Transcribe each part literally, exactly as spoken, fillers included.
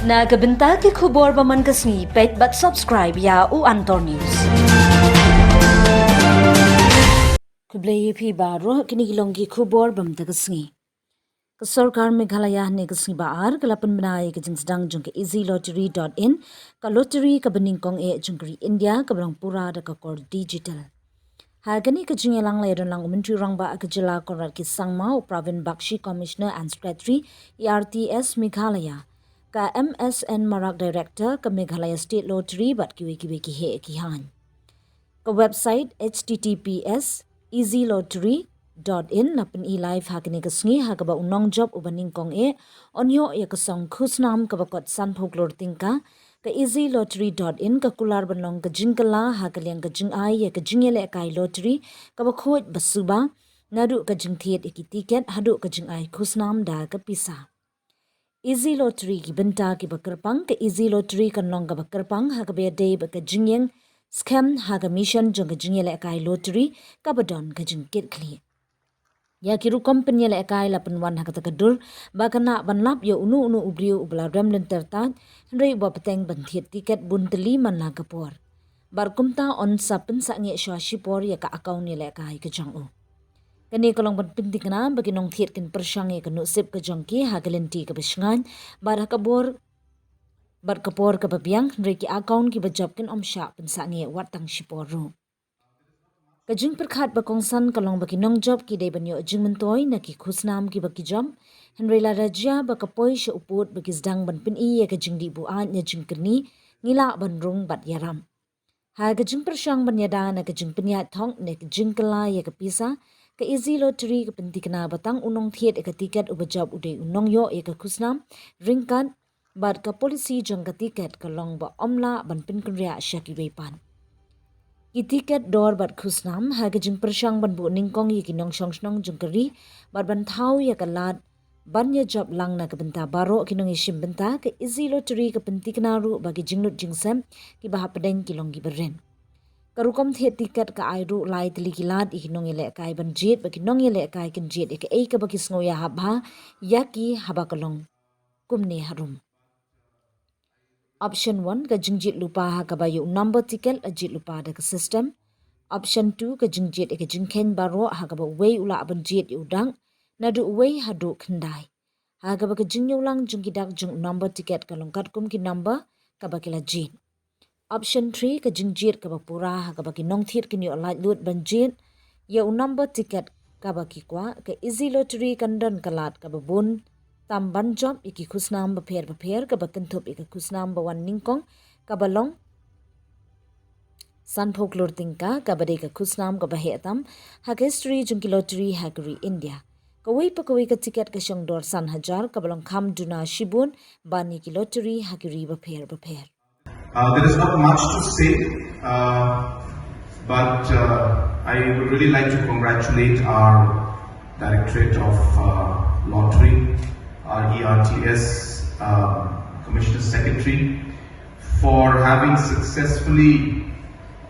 Na ka bynta ki khubor ba man ka sngi, peit bad subscribe ïa u Antor News. Khublei ïa phi baroh, kine ki long ki khubor ba mynta ka sngi. Ka sorkar Meghalaya hynne ka sngi ba ar ka la pynbna ïa ka jingsdang jong ka easy lottery dot in, ka lottery kaba nyngkong eh jong ka ri India kaba long pura da ka kor digital. Ha kane ka jingïalang la ïadon lang u Myntri Rangbah ka jylla Conrad K Sangma, u Pravin Bakshi, Commissioner and Secretary E R T S Meghalaya, ka M S N Marak, Director ka Meghalaya State Lottery, bad kiwei kiwei ki heh ki haiñ. Ka website H T T P S easy lottery dot in la pyni live ha kane ka sngi, ha kaba u nongjop uba nyngkong eh un ïoh ïa ka song khusnam kaba kot sanphew klur tyngka. Ka easy lottery dot in ka kular ban long ka jingkylla ha ka liang ka jingai ïa ka jingïalehkai lottery kaba khuid ba suba, naduh ka jingthied ïa ki tiket haduh ka jingai khusnam da ka pisa. Easy Lottery ki bynta kiba kyrpang. Ka Easy Lottery kan long kaba kyrpang ha kaba ïadei bad ka jingïeng skhem ha ka mission jong ka jingïalehkai lottery kaba don ka jingkitkhlieh. Ïa ki rukom pynïalehkai la pynwan ha kata ka dur ba kan lah ban lap ïa uno uno u briew uba la rem lynter tad, hynrei uba bteng ban thied tiket bun tylli man la ka por. Bad kumta un sa pynsangeh shuwa shipor ïa ka account ïalehkai ka jong u. Kane ka long ban pynthikna ba ki nongthied kin pyrshang ïa ka nusip ka jong ki ha ka lynti kaba shngaiñ, bad ha ka bor, bad ka por kaba biang, hynrei ki account kiba jop kin ym shah pynsangeh wat tang shipor ruh. Ka jingpyrkhat ba kongsan ka long ba ki nongjop ki dei ban ïoh jingmyntoi na ki khusnam kiba ki jop, hynrei lada jia ba ka poi sha u pud ba ki sdang ban pyni ïa ka jingdih buaid ne jingkyrni, ngi lah ban rung bad ïarap. Ha ka jingpyrshang ban ïada na ka jingpynïaid thok ne ka jingkylla ïa ka pisa, ka Easy Lottery ka pynthikna ba tang u nongthied ïa ka tiket uba jop u dei u nongïoh ïa ka khusnam, ryngkat bad ka policy jong ka tiket ka long ba ym lah ban pynkynriah sha kiwei pat. Ki tiket dor bad khusnam ha ka jingpyrshang ban buh nyngkong ïa ki nongshong shnong jong ka ri bad ban thaw ïa ka lad ban ïa jop lang na ka bynta baroh ki nongïashim bynta, ka Easy Lottery ka pynthikna ruh ba ki jinglut jingsep kiba hapdeng ki long kiba rit. Ka rukom thied tiket ka ai ruh lai tylli ki lad ïa ki nongïalehkai ban jied ba ki nongïalehkai kin jied ïa kaei kaba ki sngew ïahap bha ïa ki haba ka long kumne harum. Option one, ka jingjied lypa ha kaba ïa u number tiket la jied lypa da ka system. Option two, ka jingjied ïa ka jingkheiñ baroh ha kaba uwei u lah ban jied ïa u dak, naduh uwei haduh khyndai. Ha kaba ka jingïoh lang jong ki dak jong u number tiket ka long katkum ki number kaba ki la jied. Option three, ka jingjied kaba pura ha kaba ki nongthied kin ïoh laitluid ban jied ïa u number tiket kaba ki kwah. Ka Easy Lottery kan don ka lad kaba bun tam ban jop ïa ki khusnam bapher bapher kaba kynthup ïa ka khusnam ba wan nyngkong kaba long sanphew klur tyngka, kaba dei ka khusnam kaba heh tam ha ka history jong ki lottery ha ka ri India. Kawei pa kawei ka tiket ka shong dor san hajar, kaba long kham duna shibun ban ïa ki lottery ha ki ri bapher bapher. Uh, there is not much to say, uh, but uh, I would really like to congratulate our Directorate of uh, Lottery, our E R T S uh, Commissioner Secretary, for having successfully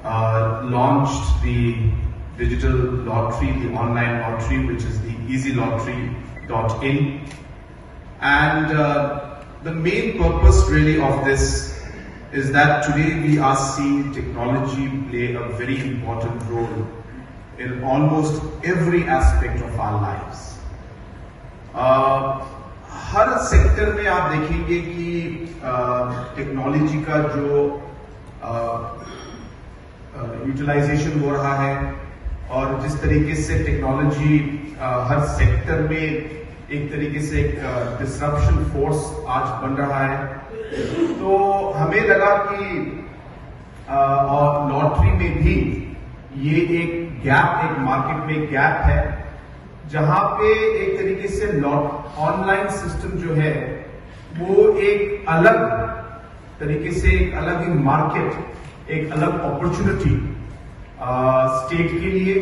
uh, launched the digital lottery, the online lottery, which is the easy lottery dot in. And uh, the main purpose really of this is that today we are seeing technology play a very important role in almost every aspect of our lives. Uh, हर सेक्टर में आप देखेंगे कि टेक्नोलॉजी का जो यूटिलाइजेशन हो रहा है और जिस तरीके से टेक्नोलॉजी हर सेक्टर में एक तरीके से एक डिसरप्शन फोर्स आज बन रहा है, तो हमें लगा कि अ, और लॉटरी में भी ये एक गैप, एक मार्केट में गैप है, जहां पे एक तरीके से लॉट ऑनलाइन सिस्टम जो है वो एक अलग तरीके से एक अलग ही मार्केट, एक अलग अपॉर्चुनिटी स्टेट के लिए,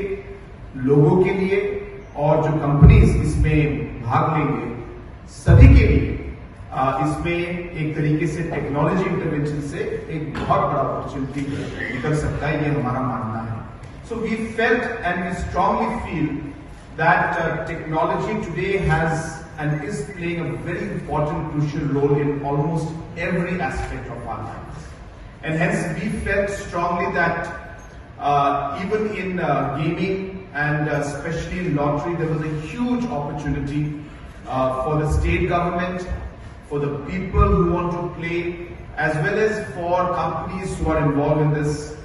लोगों के लिए, और जो कंपनीज इसमें भाग लेंगे सभी के लिए अ, इसमें एक तरीके से टेक्नोलॉजी इंटरवेंशन से एक बहुत बड़ा अपॉर्चुनिटी निकल सकता है, ये हमारा मानना है. So we felt and we strongly feel that uh, technology today has and is playing a very important, crucial role in almost every aspect of our lives. And hence, we felt strongly that uh, even in uh, gaming and uh, especially in lottery, there was a huge opportunity uh, for the state government, for the people who want to play, as well as for companies who are involved in this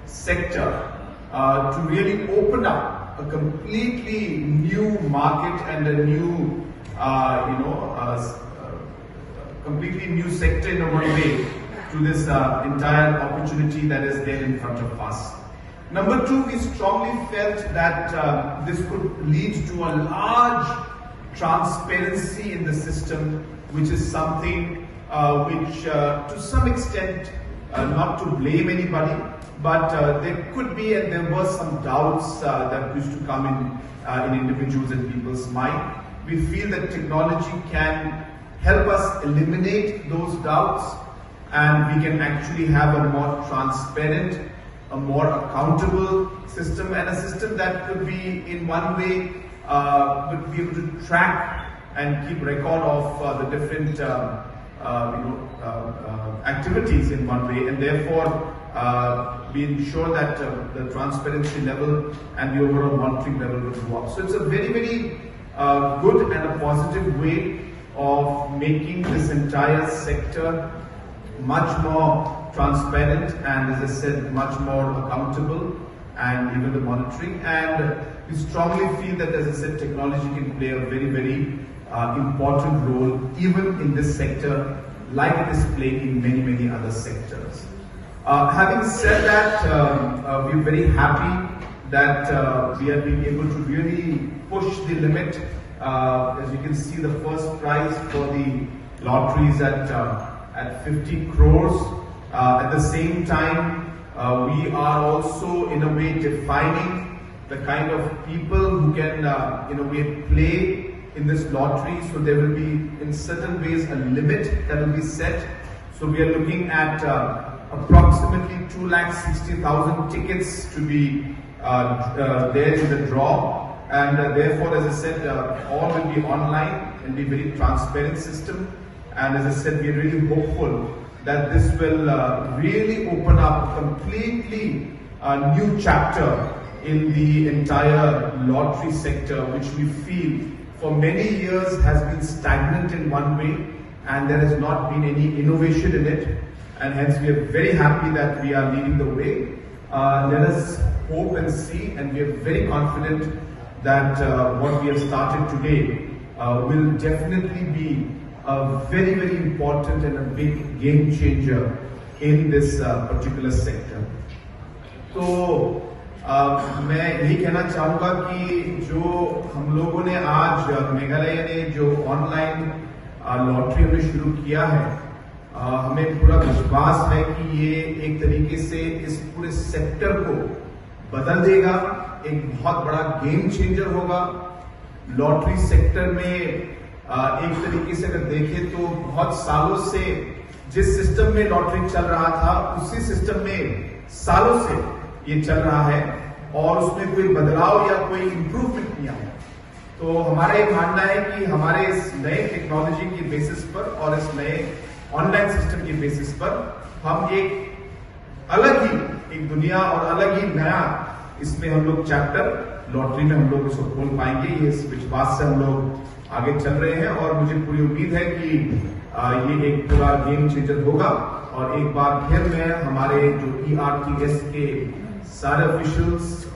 sector uh, to really open up a completely new market and a new, uh, you know, uh, s- uh, completely new sector in a one way to this uh, entire opportunity that is there in front of us. Number two, we strongly felt that uh, this could lead to a large transparency in the system, which is something uh, which, uh, to some extent, uh, not to blame anybody, but uh, there could be and there were some doubts uh, that used to come in uh, in individuals and people's mind. We feel that technology can help us eliminate those doubts, and we can actually have a more transparent, a more accountable system, and a system that could be in one way uh, would be able to track and keep record of uh, the different uh, uh, you know, uh, uh, activities in one way, and therefore uh, be ensure that uh, the transparency level and the overall monitoring level will go up. So it's a very, very uh, good and a positive way of making this entire sector much more transparent and, as I said, much more accountable, and even the monitoring. And we strongly feel that, as I said, technology can play a very, very uh, important role even in this sector, like it is playing in many, many other sectors. Uh, having said that, um, uh, we're very happy that uh, we have been able to really push the limit. Uh, as you can see, the first prize for the lottery is at uh, at fifty crores. Uh, at the same time, uh, we are also in a way defining the kind of people who can, uh, in a way, play in this lottery. So there will be, in certain ways, a limit that will be set. So we are looking at uh, approximately two lakh sixty thousand tickets to be uh, uh, there in the draw, and uh, therefore, as I said, uh, all will be online and be very transparent system. And as I said, we are really hopeful that this will uh, really open up a completely uh, new chapter in the entire lottery sector, which we feel for many years has been stagnant in one way, and there has not been any innovation in it. And hence, we are very happy that we are leading the way. Uh, let us hope and see, and we are very confident that uh, what we have started today uh, will definitely be a very, very important and a big game changer in this uh, particular sector. तो uh, मैं यही कहना चाहूँगा कि जो हम लोगों ने आज uh, मेघालय ने जो ऑनलाइन लॉटरी हमने शुरू किया है, uh, हमें पूरा विश्वास है कि ये एक तरीके से इस पूरे सेक्टर को बदल देगा, एक बहुत बड़ा गेम चेंजर होगा। लॉटरी सेक्टर में uh, एक तरीके से अगर देखें तो बहुत सालों से जिस सिस्टम में लॉटरी चल रहा था, उसी सिस्टम में सालों से ये चल रहा है और उसमें कोई बदलाव या कोई इम्प्रूवमेंट नहीं आया। तो हमारा ये मानना है कि हमारे इस नए टेक्नोलॉजी के बेसिस पर और इस नए ऑनलाइन सिस्टम के बेसिस पर हम एक अलग ही एक दुनिया और अलग ही नया इसमें हम लोग चैप्टर लॉटरी में हम लोग इसको खोल पाएंगे। ये इस विश्वास से हम लोग आगे चल रहे हैं और मुझे पूरी उम्मीद है कि आ, ये एक पूरा गेम चेंजर होगा। और एक बार फिर मैं हमारे जो ईआरटीएस के सारे ऑफिशियल्स